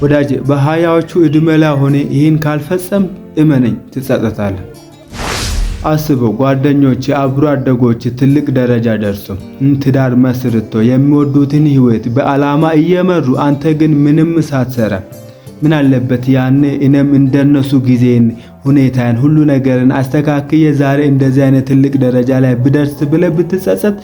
ወዳጄ፣ በ20ዎቹ ዕድሜ ላይ ሆነህ ይህን ካልፈጸምክ እመነኝ ትጸጸታለህ። አስበው፣ ጓደኞችህ፣ አብሮ አደጎችህ ትልቅ ደረጃ ደርሶ፣ ትዳር መስርቶ፣ የሚወዱትን ህይወት በዓላማ እየመሩ አንተ ግን ምንም ሳትሰራ፣ ምን አለበት ያኔ እኔም እንደነሱ ጊዜን፣ ሁኔታን፣ ሁሉ ነገርን አስተካክዬ ዛሬ እንደዚህ አይነት ትልቅ ደረጃ ላይ ብደርስ ብለህ ብትጸጸት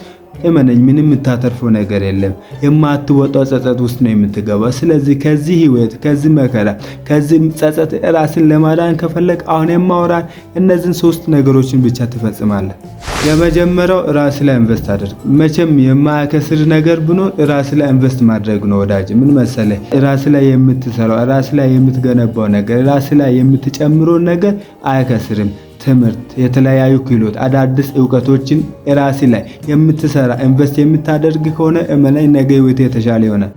እመነኝ ምንም የምታተርፈው ነገር የለም። የማትወጣው ጸጸት ውስጥ ነው የምትገባው። ስለዚህ ከዚህ ህይወት፣ ከዚህ መከራ፣ ከዚህ ጸጸት ራስን ለማዳን ከፈለግክ አሁን የማወራህን እነዚህን ሶስት ነገሮችን ብቻ ትፈጽማለህ። የመጀመሪያው ራስ ላይ invest አድርግ። መቼም የማያከስር ነገር ቢኖር ራስ ላይ invest ማድረግ ነው ወዳጄ። ምን መሰለህ፣ ራስ ላይ የምትሰራው፣ ራስ ላይ የምትገነባው ነገር፣ ራስ ላይ የምትጨምረው ነገር አያከስርም። ትምህርት፣ የተለያዩ ክህሎት፣ አዳዲስ እውቀቶችን ራስ ላይ የምትሰራ፣ invest የምታደርግ ከሆነ እመነኝ ነገ ህይወትህ የተሻለ ይሆናል።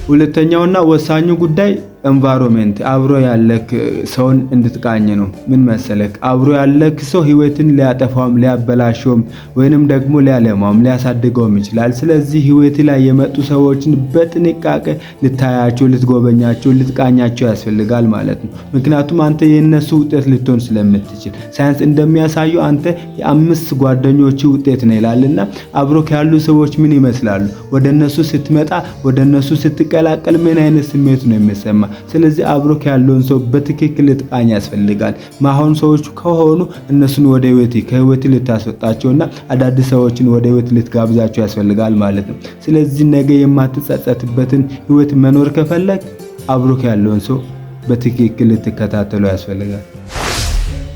ሁለተኛውና ወሳኙ ጉዳይ environment፣ አብሮ ያለክ ሰውን እንድትቃኝ ነው። ምን መሰለክ፣ አብሮ ያለክ ሰው ህይወትን ሊያጠፋውም ሊያበላሸውም ወይንም ደግሞ ሊያለማውም ሊያሳድገውም ይችላል። ስለዚህ ህይወት ላይ የመጡ ሰዎችን በጥንቃቄ ልታያቸው፣ ልትጎበኛቸው፣ ልትቃኛቸው ያስፈልጋል ማለት ነው። ምክንያቱም አንተ የእነሱ ውጤት ልትሆን ስለምትችል፣ ሳይንስ እንደሚያሳየው አንተ የአምስት ጓደኞችህ ውጤት ነህ ይላልና አብሮክ ያሉ ሰዎች ምን ይመስላሉ? ወደ እነሱ ስትመጣ፣ ወደ እነሱ ስትቀላቀል ምን አይነት ስሜት ነው የሚሰማህ? ስለዚህ አብሮክ ያለውን ሰው በትክክል ልትቃኝ ያስፈልጋል። ማይሆኑ ሰዎች ከሆኑ እነሱን ወደ ህይወት ከህይወት ልታስወጣቸውና አዳዲስ ሰዎችን ወደ ህይወት ልትጋብዛቸው ያስፈልጋል ማለት ነው። ስለዚህ ነገ የማትጸጸትበትን ህይወት መኖር ከፈለግክ አብሮክ ያለውን ሰው በትክክል ልትከታተለው ያስፈልጋል።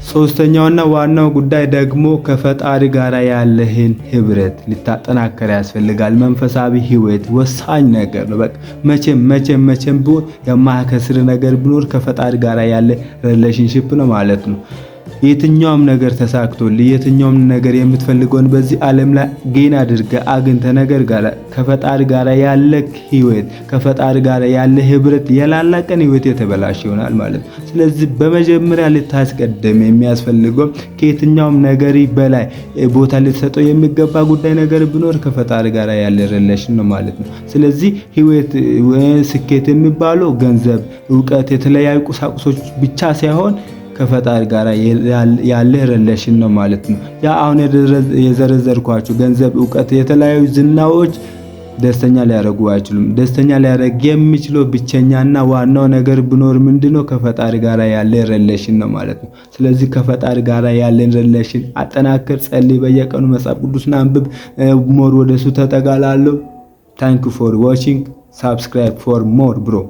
ሶስተኛውና ዋናው ጉዳይ ደግሞ ከፈጣሪ ጋር ያለህን ህብረት ልታጠናክር ያስፈልጋል። መንፈሳዊ ህይወት ወሳኝ ነገር ነው። በቃ መቼም መቼም መቼም ቢሆን የማያከስር ነገር ቢኖር ከፈጣሪ ጋር ያለ relationship ነው ማለት ነው። የትኛውም ነገር ተሳክቶልህ፣ የትኛውም ነገር የምትፈልገውን በዚህ ዓለም ላይ gain አድርገህ አግኝተህ ነገር ጋር ከፈጣሪ ጋር ያለህ ህይወት፣ ከፈጣሪ ጋር ያለ ህብረት የላላ ቀን ህይወትህ የተበላሸ ይሆናል ማለት ነው። ስለዚህ በመጀመሪያ ልታስቀድም የሚያስፈልገው፣ ከየትኛውም ነገር በላይ ቦታ ልትሰጠው የሚገባ ጉዳይ ነገር ቢኖር ከፈጣሪ ጋር ያለ relation ነው ማለት ነው። ስለዚህ ህይወት፣ ስኬት የሚባለው ገንዘብ፣ እውቀት፣ የተለያዩ ቁሳቁሶች ብቻ ሳይሆን ከፈጣሪ ጋር ያለህ relation ነው ማለት ነው። ያ አሁን የዘረዘርኳቸው ገንዘብ፣ እውቀት፣ የተለያዩ ዝናዎች ደስተኛ ሊያደርጉ አይችሉም። ደስተኛ ሊያደርግ የሚችለው ብቸኛና ዋናው ነገር ቢኖር ምንድነው? ከፈጣሪ ጋር ያለ relation ነው ማለት ነው። ስለዚህ ከፈጣሪ ጋር ያለን relation አጠናክር፣ ጸልይ፣ በየቀኑ መጽሐፍ ቅዱስን አንብብ፣ more ወደሱ ተጠጋ እላለሁ። Thank you for watching. Subscribe for more, bro.